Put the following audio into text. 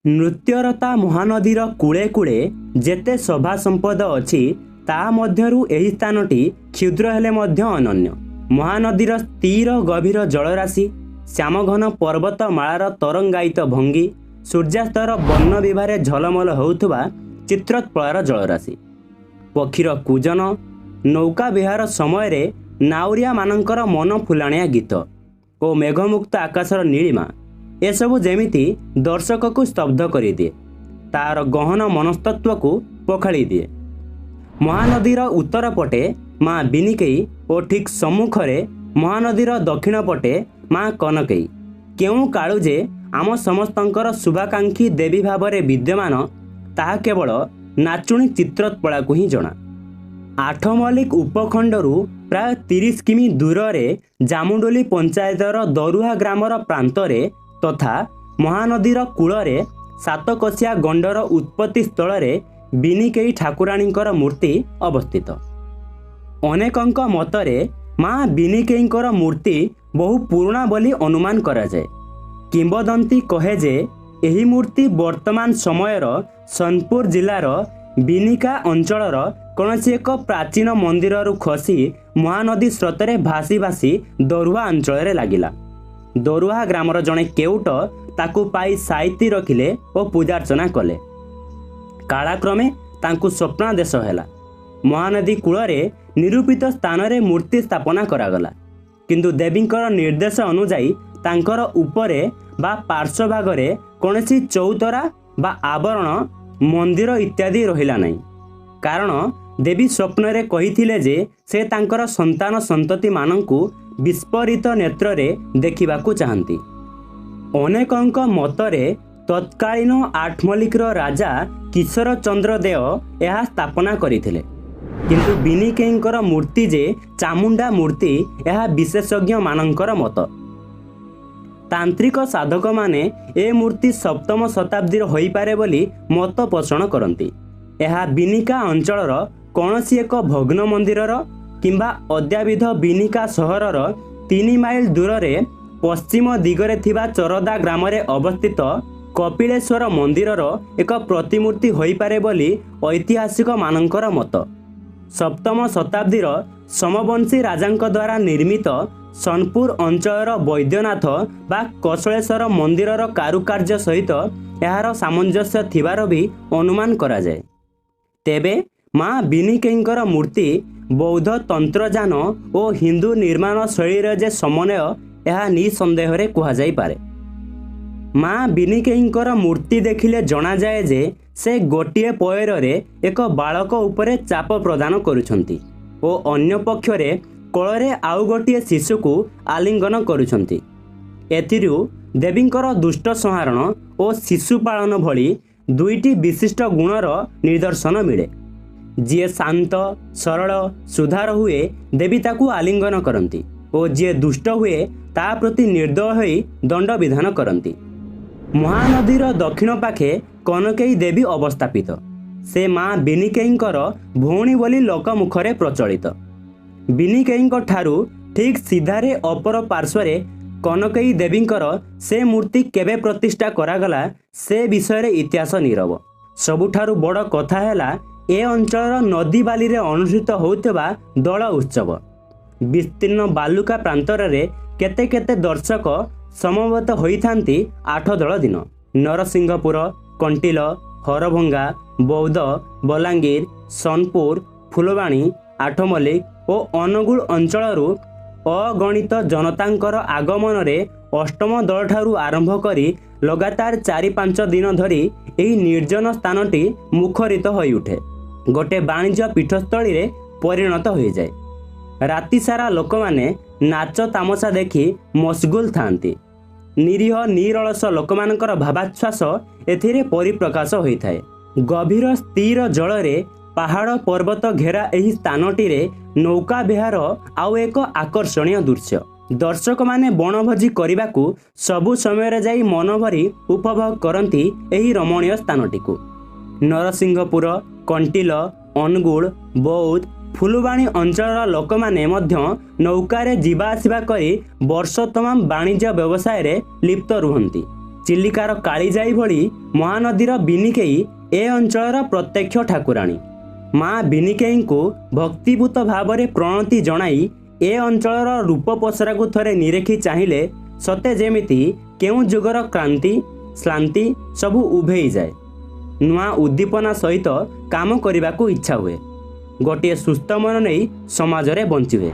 ନୃତ୍ୟରତା ମହାନଦୀର କୂଳେ କୂଳେ ଯେତେ ଶୋଭା ସମ୍ପଦ ଅଛି, ତା ମଧ୍ୟରୁ ଏହି ସ୍ଥାନଟି କ୍ଷୁଦ୍ର ହେଲେ ମଧ୍ୟ ଅନନ୍ୟ। ମହାନଦୀର ସ୍ଥିର ଗଭୀର ଜଳରାଶି, ଶ୍ୟାମଘନ ପର୍ବତମାଳାର ତରଙ୍ଗାୟିତ ଭଙ୍ଗୀ, ସୂର୍ଯ୍ୟାସ୍ତର ବର୍ଣ୍ଣବିଭାରେ ଝଲମଲ ହେଉଥିବା ଚିତ୍ରୋତ୍ପଳାର ଜଳରାଶି, ପକ୍ଷୀର କୂଜନ, ନୌକା ବିହାର ସମୟରେ ନାଉରିଆମାନଙ୍କର ମନ ଫୁଲାଣିଆ ଗୀତ ଓ ମେଘମୁକ୍ତ ଆକାଶର ନୀଳିମା, ଏସବୁ ଯେମିତି ଦର୍ଶକକୁ ସ୍ତବ୍ଧ କରିଦିଏ, ତାର ଗହନ ମନସ୍ତତ୍ତ୍ୱକୁ ପଖାଳି ଦିଏ। ମହାନଦୀର ଉତ୍ତର ପଟେ ମା ବିନିକେଇ ଓ ଠିକ୍ ସମ୍ମୁଖରେ ମହାନଦୀର ଦକ୍ଷିଣ ପଟେ ମା କନକେଇ କେଉଁ କାଳୁ ଯେ ଆମ ସମସ୍ତଙ୍କର ଶୁଭାକାଂକ୍ଷୀ ଦେବୀ ଭାବରେ ବିଦ୍ୟମାନ, ତାହା କେବଳ ନାଚୁଣୀ ଚିତ୍ରୋତ୍ପଳାକୁ ହିଁ ଜଣା। ଆଠମଲ୍ଲିକ ଉପଖଣ୍ଡରୁ ପ୍ରାୟ 30 କିମି ଦୂରରେ ଜାମୁଡୁଲି ପଞ୍ଚାୟତର ଦରୁହା ଗ୍ରାମର ପ୍ରାନ୍ତରେ ତଥା ମହାନଦୀର କୂଳରେ ସାତକୋଶିଆ ଗଣ୍ଡର ଉତ୍ପତ୍ତି ସ୍ଥଳରେ ବିନିକେଇ ଠାକୁରାଣୀଙ୍କର ମୂର୍ତ୍ତି ଅବସ୍ଥିତ। ଅନେକଙ୍କ ମତରେ ମା ବିନିକେଇଙ୍କର ମୂର୍ତ୍ତି ବହୁ ପୁରୁଣା ବୋଲି ଅନୁମାନ କରାଯାଏ। କିମ୍ବଦନ୍ତୀ କହେ ଯେ ଏହି ମୂର୍ତ୍ତି ବର୍ତ୍ତମାନ ସମୟର ସୋନପୁର ଜିଲ୍ଲାର ବିନିକା ଅଞ୍ଚଳର କୌଣସି ଏକ ପ୍ରାଚୀନ ମନ୍ଦିରରୁ ଖସି ମହାନଦୀ ସ୍ରୋତରେ ଭାସି ଭାସି ଦରୁହା ଅଞ୍ଚଳରେ ଲାଗିଲା। ଦରୁହା ଗ୍ରାମର ଜଣେ କେଉଟ ତାକୁ ପାଇ ସାଇତି ରଖିଲେ ଓ ପୂଜାର୍ଚ୍ଚନା କଲେ। କାଳାକ୍ରମେ ତାଙ୍କୁ ସ୍ୱପ୍ନାଦେଶ ହେଲା। ମହାନଦୀ କୂଳରେ ନିରୂପିତ ସ୍ଥାନରେ ମୂର୍ତ୍ତି ସ୍ଥାପନା କରାଗଲା, କିନ୍ତୁ ଦେବୀଙ୍କର ନିର୍ଦ୍ଦେଶ ଅନୁଯାୟୀ ତାଙ୍କର ଉପରେ ବା ପାର୍ଶ୍ୱଭାଗରେ କୌଣସି ଚଉତରା ବା ଆବରଣ, ମନ୍ଦିର ଇତ୍ୟାଦି ରହିଲା ନାହିଁ। କାରଣ ଦେବୀ ସ୍ୱପ୍ନରେ କହିଥିଲେ ଯେ ସେ ତାଙ୍କର ସନ୍ତାନ ସନ୍ତତିମାନଙ୍କୁ ବିସ୍ଫାରିତ ନେତ୍ରରେ ଦେଖିବାକୁ ଚାହାନ୍ତି। ଅନେକଙ୍କ ମତରେ ତତ୍କାଳୀନ ଆଠମଲ୍ଲିକର ରାଜା କିଶୋର ଚନ୍ଦ୍ର ଦେଓ ଏହା ସ୍ଥାପନା କରିଥିଲେ। କିନ୍ତୁ ବିନିକେଇଙ୍କର ମୂର୍ତ୍ତି ଯେ ଚାମୁଣ୍ଡା ମୂର୍ତ୍ତି, ଏହା ବିଶେଷଜ୍ଞମାନଙ୍କର ମତ। ତାନ୍ତ୍ରିକ ସାଧକମାନେ ଏ ମୂର୍ତ୍ତି ସପ୍ତମ ଶତାବ୍ଦୀର ହୋଇପାରେ ବୋଲି ମତ ପୋଷଣ କରନ୍ତି। ଏହା ବିନିକା ଅଞ୍ଚଳର କୌଣସି ଏକ ଭଗ୍ନ ମନ୍ଦିରର କିମ୍ବା ଅଦ୍ୟାବଧି ବିନିକା ସହରର 3 ମାଇଲ ଦୂରରେ ପଶ୍ଚିମ ଦିଗରେ ଥିବା ଚରଦା ଗ୍ରାମରେ ଅବସ୍ଥିତ କପିଳେଶ୍ୱର ମନ୍ଦିରର ଏକ ପ୍ରତିମୂର୍ତ୍ତି ହୋଇପାରେ ବୋଲି ଐତିହାସିକମାନଙ୍କର ମତ। ସପ୍ତମ ଶତାବ୍ଦୀର ସୋମବଂଶୀ ରାଜାଙ୍କ ଦ୍ୱାରା ନିର୍ମିତ ସୋନପୁର ଅଞ୍ଚଳର ବୈଦ୍ୟନାଥ ବା କୋଶଳେଶ୍ୱର ମନ୍ଦିରର କାରୁକାର୍ଯ୍ୟ ସହିତ ଏହାର ସାମଞ୍ଜସ୍ୟ ଥିବାର ବି ଅନୁମାନ କରାଯାଏ। ତେବେ ମା ବିନିକେଇଙ୍କର ମୂର୍ତ୍ତି ବୌଦ୍ଧ ତନ୍ତ୍ରଯାନ ଓ ହିନ୍ଦୁ ନିର୍ମାଣ ଶୈଳୀର ଯେ ସମନ୍ୱୟ, ଏହା ନିଃସନ୍ଦେହରେ କୁହାଯାଇପାରେ। ମା ବିନିକେଇଙ୍କର ମୂର୍ତ୍ତି ଦେଖିଲେ ଜଣାଯାଏ ଯେ ସେ ଗୋଟିଏ ପୟରରେ ଏକ ବାଳକ ଉପରେ ଚାପ ପ୍ରଦାନ କରୁଛନ୍ତି ଓ ଅନ୍ୟ ପକ୍ଷରେ କୋଳରେ ଆଉ ଗୋଟିଏ ଶିଶୁକୁ ଆଲିଙ୍ଗନ କରୁଛନ୍ତି। ଏଥିରୁ ଦେବୀଙ୍କର ଦୁଷ୍ଟ ସଂହାରଣ ଓ ଶିଶୁ ପାଳନ ଭଳି ଦୁଇଟି ବିଶିଷ୍ଟ ଗୁଣର ନିଦର୍ଶନ ମିଳେ। ଯିଏ ଶାନ୍ତ, ସରଳ, ସୁଧାର ହୁଏ, ଦେବୀ ତାକୁ ଆଲିଙ୍ଗନ କରନ୍ତି ଓ ଯିଏ ଦୁଷ୍ଟ ହୁଏ ତା ପ୍ରତି ନିର୍ଦ୍ଦୟ ହୋଇ ଦଣ୍ଡବିଧାନ କରନ୍ତି। ମହାନଦୀର ଦକ୍ଷିଣ ପାଖେ କନକେଇ ଦେବୀ ଅବସ୍ଥାପିତ। ସେ ମା ବିନିକେଇଙ୍କର ଭଉଣୀ ବୋଲି ଲୋକମୁଖରେ ପ୍ରଚଳିତ। ବିନିକେଇଙ୍କ ଠାରୁ ଠିକ୍ ସିଧାରେ ଅପର ପାର୍ଶ୍ୱରେ କନକେଇ ଦେବୀଙ୍କର ସେ ମୂର୍ତ୍ତି କେବେ ପ୍ରତିଷ୍ଠା କରାଗଲା, ସେ ବିଷୟରେ ଇତିହାସ ନୀରବ। ସବୁଠାରୁ ବଡ଼ କଥା ହେଲା ଏ ଅଞ୍ଚଳର ନଦୀ ବାଲିରେ ଅନୁଷ୍ଠିତ ହେଉଥିବା ଦୋଳ ଉତ୍ସବ। ବିସ୍ତୀର୍ଣ୍ଣ ବାଲୁକା ପ୍ରାନ୍ତରରେ କେତେ କେତେ ଦର୍ଶକ ସମବେତ ହୋଇଥାନ୍ତି ଆଠ ଦୋଳ ଦିନ। ନରସିଂହପୁର, କଣ୍ଟିଲ, ହରଭଙ୍ଗା, ବୌଦ୍ଧ, ବଲାଙ୍ଗୀର, ସୋନପୁର, ଫୁଲବାଣୀ, ଆଠମଲ୍ଲିକ ଓ ଅନୁଗୁଳ ଅଞ୍ଚଳରୁ ଅଗଣିତ ଜନତାଙ୍କର ଆଗମନରେ ଅଷ୍ଟମ ଦୋଳଠାରୁ ଆରମ୍ଭ କରି ଲଗାତାର 4-5 ଦିନ ଧରି ଏହି ନିର୍ଜନ ସ୍ଥାନଟି ମୁଖରିତ ହୋଇଉଠେ, ଗୋଟେ ବାଣିଜ୍ୟ ପୀଠସ୍ଥଳୀରେ ପରିଣତ ହୋଇଯାଏ। ରାତିସାରା ଲୋକମାନେ ନାଚ ତାମସା ଦେଖି ମସଗୁଲ ଥାଆନ୍ତି। ନିରୀହ ନିରଳସ ଲୋକମାନଙ୍କର ଭାବାଚ୍ଛ୍ୱାସ ଏଥିରେ ପରିପ୍ରକାଶ ହୋଇଥାଏ। ଗଭୀର ସ୍ଥିର ଜଳରେ ପାହାଡ଼ ପର୍ବତ ଘେରା ଏହି ସ୍ଥାନଟିରେ ନୌକା ବିହାର ଆଉ ଏକ ଆକର୍ଷଣୀୟ ଦୃଶ୍ୟ। ଦର୍ଶକମାନେ ବଣଭୋଜି କରିବାକୁ ସବୁ ସମୟରେ ଯାଇ ମନଭରି ଉପଭୋଗ କରନ୍ତି ଏହି ରମଣୀୟ ସ୍ଥାନଟିକୁ। ନରସିଂହପୁର, କଣ୍ଟିଲ, ଅନୁଗୁଳ, ବୌଦ୍ଧ, ଫୁଲବାଣୀ ଅଞ୍ଚଳର ଲୋକମାନେ ମଧ୍ୟ ନୌକାରେ ଯିବା ଆସିବା କରି ବର୍ଷ ତମାମ ବାଣିଜ୍ୟ ବ୍ୟବସାୟରେ ଲିପ୍ତ ରୁହନ୍ତି। ଚିଲିକାର କାଳିଜାଇ ଭଳି ମହାନଦୀର ବିନିକେଇ ଏ ଅଞ୍ଚଳର ପ୍ରତ୍ୟକ୍ଷ ଠାକୁରାଣୀ। ମା ବିନିକେଇଙ୍କୁ ଭକ୍ତିପୂତ ଭାବରେ ପ୍ରଣତି ଜଣାଇ ଏ ଅଞ୍ଚଳର ରୂପ ପସରାକୁ ଥରେ ନିରେଖି ଚାହିଁଲେ ସତେ ଯେମିତି କେଉଁ ଯୁଗର କ୍ରାନ୍ତି ଶ୍ଳାନ୍ତି ସବୁ ଉଭେଇଯାଏ। ନୂଆ ଉଦ୍ଦୀପନା ସହିତ କାମ କରିବାକୁ ଇଚ୍ଛା ହୁଏ। ଗୋଟିଏ ସୁସ୍ଥ ମନ ନେଇ ସମାଜରେ ବଞ୍ଚି ହୁଏ।